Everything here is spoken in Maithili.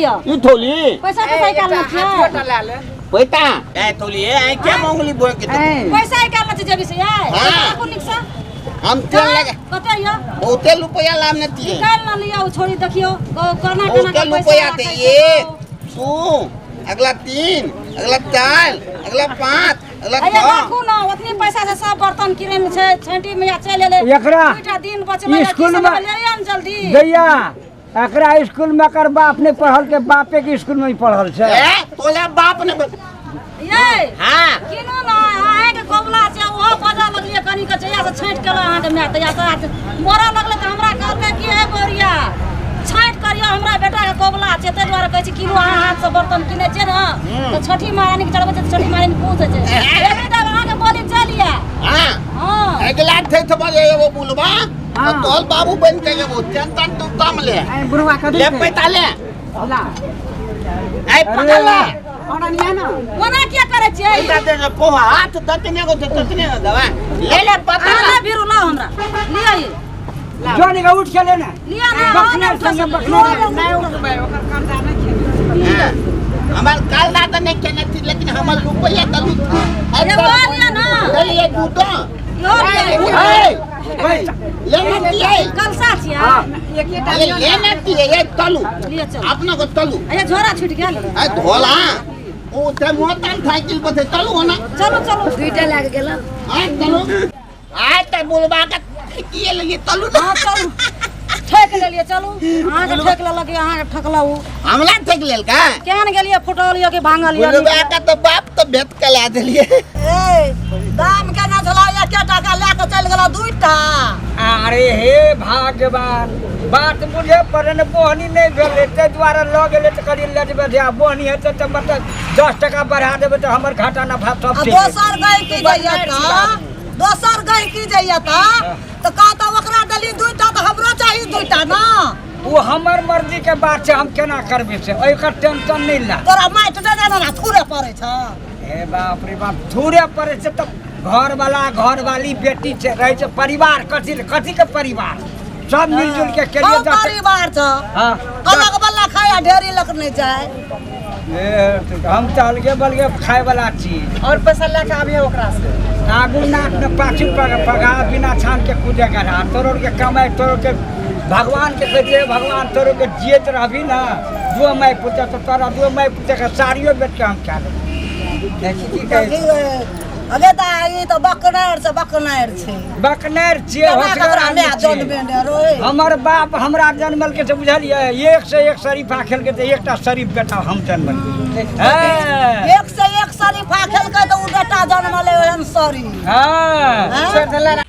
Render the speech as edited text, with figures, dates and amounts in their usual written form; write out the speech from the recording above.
यऽ ई थोली पैसा पैसा निकालना छै ले ले पैसा ए थोली ए क्या मांगली बोल के तो पैसा निकालना छै जेबी से यार हाँ। कोन निकसा हम तेल लगा कते यऽ बहुते रुपया लाभ न दिए निकाल ना लिया ओ छोड़ी देखियो कोना कोना बहुते के पैसा रुपया दे राखै छै एक दू अगला तीन अगला चार अगला पाँच अगला अरे छः राखू ना ओतनी पैसा से सब बर्तन किने छै छठी मैया चलि एलै एकरा दुईटा दिन बचलै स्कूल में- ले आन जल्दी दैया एकरा स्कूल में एकर बाप नहीं पढ़ल के बापे के स्कूल में ही पढ़ल छै ए तोला बाप ने ये हाँ किनु ना अहाँके कबला छै ओहो बजऽ लगलियै कनि के जहिया से छाँटि केलहुँ अहाँके माय तहिया से मरऽ लगलै तऽ हमरा कहलकै कि हे बौरिया छाँटि करियौ हमरा बेटाके कबला छै ताहि दुआरे कहै छी किनु अहाँ हाथसँ बर्तन किनै छियै ने तऽ छठी महारानीके चढ़बै छै तऽ छठी महारानी खुश होइ छै एक तऽ अहाँके बोली चलि हाँ हँ अगला थे तो बजे एगो बुलबा तो तोल बाबू बन के एगो टेंशन तू कम ले बुढ़वा कथी ले पैसा ले ऐ पकड़ ले ओना किया करै छियै पैसा दे दे पोहा हाथ दतने को दतने को दवा ले ले पकड़ अहाँ ले नहि भिरू लाउ हमरा लिअ ई जो निका उठ के लेना लिअ ने अहाँ बकने नहि उठा संगे सकै बकने नहि उठबै ओकर कर्जा नहि खेबै हाँ, हमार काल रात नहीं केने थी लेकिन हमार रुपया तलू ए, वो लिअ ना ले लिए दूधो इहो लिअ ए पैसा ले ना दिए कलसा छियै हाँ। एकेटा ये ले ना दिए ये तलू लिअ चलू अपना को तलू अच्छा झोरा छुटि गेल ए धोला ओ ते मोतन साइकिल पर से तलू होना चलू चलू दुईटा लागि गेल आ तलू आ ते बुलबा के किए लगे तलू ना हाँ चलू ठेक लेलियै चलू अहाँके ठेक लेलक अहाँके ठकलहुँ हमला ठेक लेल का केहन गेलियै फुटल यऽ कि भांगल यऽ बुलबा के तो बाप तो भेट के ला देलिए ए दाम केना छला एके टाका लए कऽ चलि गेला दूटा अरे हे भाग्यवान बात बुझे पड़े ने बोहनी नहीं भेलै ताहि दुआरे लऽ गेलै तऽ कहलियै लऽ जेबै जे बोहनी हेतै तऽ मतलब 10 टका बढ़ा देबै तऽ हमर घाटा नफा सब आ चलि जेतै। दोसर गहिकी जाइए तऽ दोसर गहिकी जाइए तऽ तऽ कहता ओकरा देली दूटा तऽ हमरो चाही दूटा ना ओ हमर मर्जी के बात छै, हम केना करबै से ओकर टेंशन नहीं ला। तोरा माटि दे देना ना थूरे पड़ै छ। हे बाप रे बाप, थूरे पड़ै छै तऽ घर वाला घर वाली बेटी छै रहै छै परिवार, कथी कथी के परिवार, सब मिलजुल के केलिए हम परिवार छ। हाँ। अलग वाला खाय आ ढेरी लग नहीं जाए। ए, हम तऽ अलगे बलगे खाय वाला छी। और पैसा लए के आबिहे ओकरा से। आगू नाक ने पाछू पग पगा बिना छान के कूदे गढ़ा। तोरो के कमाई तोरो के भगवान के कहै छियै, भगवान तोरो के जियत रहबी ना दू माय पुत्र तऽ तोरा दू माय पुत्र के साड़ियो बेच के हम खा लेबै। देखी की कहै छै। अगे तऽ ई तऽ बकनार छै, बकनार छै। बकनार छियै, केना होशगर ककरा आदमी माय छियै। जनबेने रोय। हमर बाप हमरा जनमल के छै बुझलियै, एक से एक शरीफा खेलकै तऽ एकटा शरीफ बेटा हम जनमलियै। हँ। एक से एक शरीफा खेलकै तऽ ओ बेटा जनमलै ओहन शरीफ। हँ। हँ? छोड़ि देला।